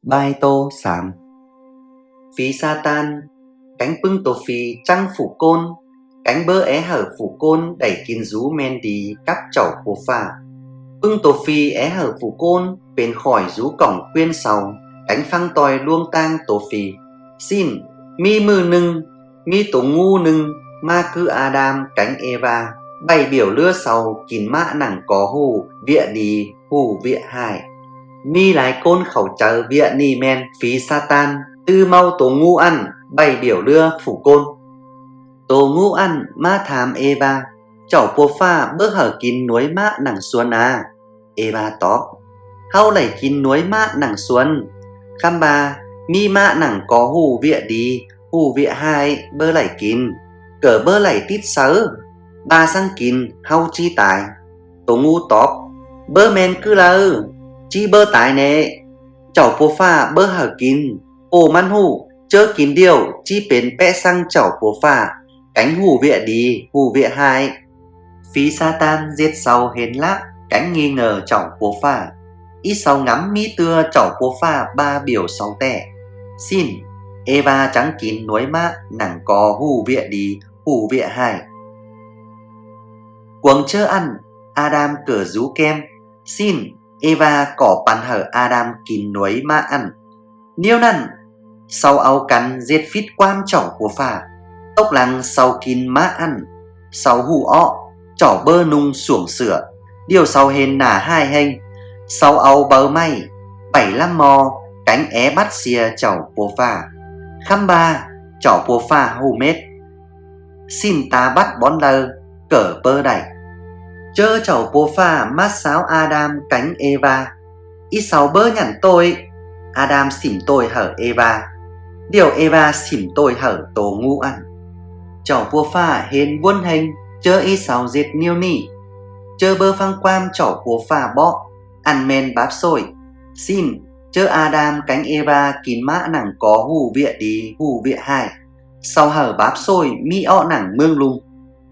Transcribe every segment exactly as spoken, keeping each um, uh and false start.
Bai tô sam. Phi ꞌSa-tan kéng ꞌpứng tô phi ꞌchắng phủ ꞌcốn, kéng báu é hảư phủ ꞌcốn đảy kin dú ꞌmen đi cắp Chảu Pua ꞌPhạ. ꞌPứng tô phi é hảư phủ ꞌcốn pên khỏi dú cỏng ꞌquiến sau, kéng ꞌphắng ꞌtoi ꞌluống ꞌtáng tô phi. ꞌSịn ꞌmí ꞌmự ꞌnưng, ꞌmí tô ꞌngú ꞌnưng ꞌmá ꞌcứ ꞌA-đam kéng Ê-ꞌva, ꞌvạy bẻo ꞌlứa sau kin mák nẳng co ꞌhụ ꞌviạk đi ꞌhụ ꞌviạk ꞌhại. ꞌMí lai ꞌcốn khảu chaư ꞌviạk ꞌnị ꞌmen phi ꞌSa-tan ꞌtứ ꞌmáu tô ꞌngú ꞌnặn ꞌvạy bẻo ꞌlứa phủ ꞌcốn. Tô ꞌngú ꞌnặn ꞌmá tham Ê-ꞌva, Chảu Pua ꞌPhạ báu hảư kin nuối mák nẳng suôn a? Ê-ꞌva tóp, ꞌHáu đảy kin nuối mák nẳng suôn, ꞌkhắm ꞌva ꞌmí mák nẳng co ꞌhụ ꞌviạk đi ꞌhụ ꞌviạk ꞌhại báu đảy kin, ꞌcọ báu đảy tít sáư, ꞌva ꞌsướng kin ꞌháu ꞌchí tai. Tô ꞌngú tóp, Báu ꞌmen ꞌcứ đaư, ꞌchí báu tai nê. Chảu Pua ꞌPhạ báu hảư kin, ꞌpộ ꞌmắn ꞌhụ ꞌchớ kin ꞌlẹo ꞌchí pên pék ꞌsướng Chảu Pua ꞌPhạ, kéng ꞌhụ ꞌviạk đi ꞌhụ ꞌviạk ꞌhại. Phi ꞌSa-tan ꞌdệt sau hên lák kéng ꞌngi ngờ Chảu Pua ꞌPhạ. Í sau ngắm ꞌmí ꞌtưa Chảu Pua ꞌPhạ ꞌva bẻo sau ꞌtẹ. ꞌSịn Ê-ꞌva chắng kin nuối mák nẳng co ꞌhụ ꞌviạk đi ꞌhụ ꞌviạk ꞌhại. Cuông ꞌchớ ꞌnặn ꞌA-đam ꞌcọ dú ꞌkém. ꞌSịn Ê-ꞌva ꞌcọ păn hảư ꞌA-đam kin nuối mák ꞌnặn. ꞌNéo ꞌnặn sau au căn ꞌdệt phít ꞌquám Chảu Pua ꞌPhạ. Tốc lăng sau kin mák ꞌnặn, sau ꞌhụ ók chảu báu ꞌnung suông sửa, ꞌlẹo sau hên nả ꞌhại ꞌhêng. Sau au baư ꞌmạy pảy ꞌlắm ꞌmo, kéng é bắt sia Chảu Pua ꞌPhạ. ꞌKhắm ꞌva Chảu Pua ꞌPhạ ꞌhụ mết, ꞌsịn ta bắt bón đaư ꞌcọ báu đảy. ꞌChớ Chảu Pua ꞌPhạ ꞌmá sáo ꞌA-đam kéng Ê-ꞌva, í sau báu nhẳn ꞌtội. ꞌA-đam sỉm ꞌtội hảư Ê-ꞌva, ꞌlẹo Ê-ꞌva sỉm ꞌtội hảư tô ꞌngú ꞌnặn. Chảu Pua ꞌPhạ hên ꞌguốn ꞌhêng ꞌchớ í sau ꞌdệt ꞌnéo ꞌnị. ꞌChớ báu ꞌphắng ꞌquám Chảu Pua ꞌPhạ bók, ꞌnặn ꞌmen báp ꞌsội. ꞌSịn ꞌchớ ꞌA-đam kéng Ê-ꞌva kin mák nẳng co ꞌhụ ꞌviạk đi ꞌhụ ꞌviạk ꞌhại, sau hảư báp ꞌsội ꞌmí ók nẳng ꞌmướng ꞌlum.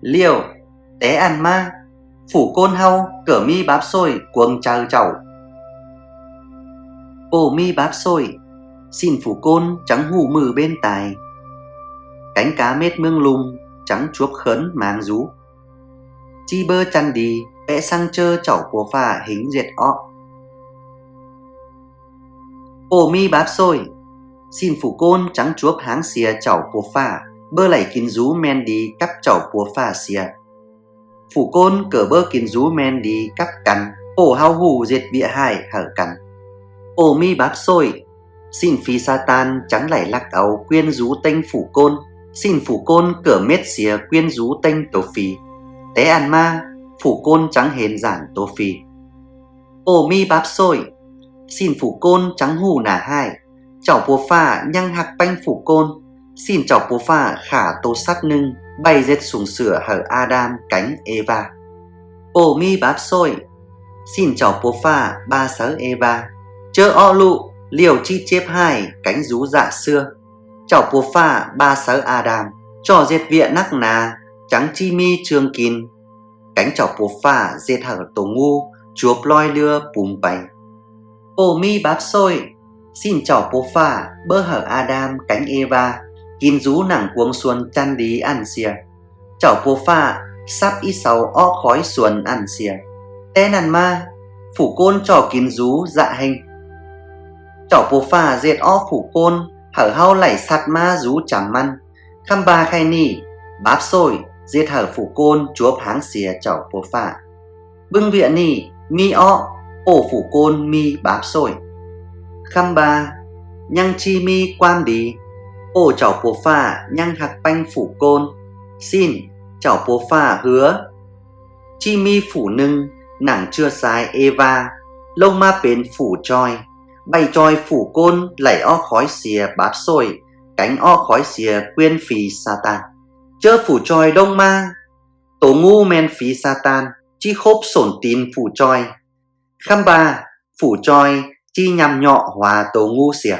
ꞌLẹo té ꞌnặn ꞌmá, phủ ꞌcốn ꞌháu ꞌcọ ꞌmí báp ꞌsội cuông chaư chảu. ꞌPộ ꞌmí báp ꞌsội, ꞌsịn phủ ꞌcốn chắng ꞌhụ ꞌmự ꞌbến tai, kéng cá mết ꞌmướng ꞌlum chắng chuốp khớn mang dú, ꞌchí báu ꞌchăn đi pék ꞌsướng ꞌchớ Chảu Pua ꞌPhạ hính ꞌdệt ók. ꞌPộ ꞌmí báp ꞌsội, ꞌsịn phủ ꞌcốn chắng chuốp háng sia Chảu Pua ꞌPhạ, báu đảy kin dú ꞌmen đi cắp Chảu Pua ꞌPhạ sia. Phủ ꞌcốn ꞌcọ báu kin dú ꞌmen đi cắp căn, ꞌpộ ꞌháu ꞌhụ ꞌdệt ꞌviạk ꞌhại hảư căn. ꞌPộ ꞌmí báp ꞌsội, ꞌsịn phi ꞌSa-tan chắng đảy ꞌlặc au ꞌquiến dú ꞌtếng phủ ꞌcốn, ꞌsịn phủ ꞌcốn ꞌcọ mết sia ꞌquiến dú ꞌtếng tô phi. Té ꞌnặn ꞌmá, phủ ꞌcốn chắng hên dản tô phi. ꞌPộ ꞌmí báp ꞌsội, ꞌsịn phủ ꞌcốn chắng ꞌhụ nả ꞌhại. Chảu Pua ꞌPhạ ꞌnhắng ꞌhặc ꞌpéng phủ ꞌcốn, ꞌsịn Chảu Pua ꞌPhạ khả tô sắt ꞌnưng ꞌvạy ꞌdệt sung sửa hảư ꞌA-đam kéng Ê-ꞌva. ꞌPộ ꞌmí báp ꞌsội, ꞌsịn Chảu Pua ꞌPhạ ꞌva sáư Ê-ꞌva, ꞌchớ ók ꞌlụk ꞌlẹo ꞌchí chếp ꞌhại kéng dú ꞌdạk ꞌsứa. Chảu Pua ꞌPhạ ꞌva sáư ꞌA-đam, ꞌchọ ꞌdệt ꞌviạk nắc na, chắng ꞌchí ꞌmí ꞌchương kin. Kéng Chảu Pua ꞌPhạ ꞌdệt hảư tô ꞌngú chuốp ꞌlói ꞌlứa pum pay. ꞌPộ ꞌmí báp ꞌsội, ꞌsịn Chảu Pua ꞌPhạ báu hảư ꞌA-đam kéng Ê-ꞌva kin dú nẳng cuông suôn ꞌchăn đi ꞌnặn sia. Chảu Pua ꞌPhạ sắp í sau ók khói suôn ꞌnặn sia. Té ꞌnặn ꞌmá, phủ ꞌcốn ꞌchọ kin dú ꞌdạk ꞌhêng. Chảu Pua ꞌPhạ ꞌdệt ók phủ ꞌcốn hảư ꞌháu đảy ꞌsặt ꞌmá dú chăm ꞌmắn. ꞌKhắm ꞌva ꞌkhạy ꞌnị, báp ꞌsội ꞌdệt hảư phủ ꞌcốn chuốp háng sia Chảu Pua ꞌPhạ. ꞌPứng ꞌviạk ꞌnị ꞌmí ók ꞌpộ phủ ꞌcốn ꞌmí báp ꞌsội. ꞌKhắm ꞌva ꞌnhắng ꞌchí ꞌmí ꞌquám đi, ꞌpộ Chảu Pua ꞌPhạ ꞌnhắng ꞌhặc ꞌpéng phủ ꞌcốn. ꞌSịn Chảu Pua ꞌPhạ ꞌhứa ꞌchí ꞌmí phủ ꞌnưng nẳng ꞌchựa sai Ê-ꞌva ꞌlống ꞌmá pên phủ ꞌchoi, ꞌvạy ꞌchoi phủ ꞌcốn đảy ók khói sia báp ꞌsội, kéng ók khói sia ꞌquiến phi ꞌSa-tan. ꞌChớ phủ ꞌchoi ꞌlống ꞌmá, tô ꞌngú ꞌmen phi ꞌSa-tan ꞌchí khốp sổn tin phủ ꞌchoi. ꞌKhắm ꞌva phủ ꞌchoi ꞌchí ꞌnhăm ꞌnhọk hua tô ꞌngú sia.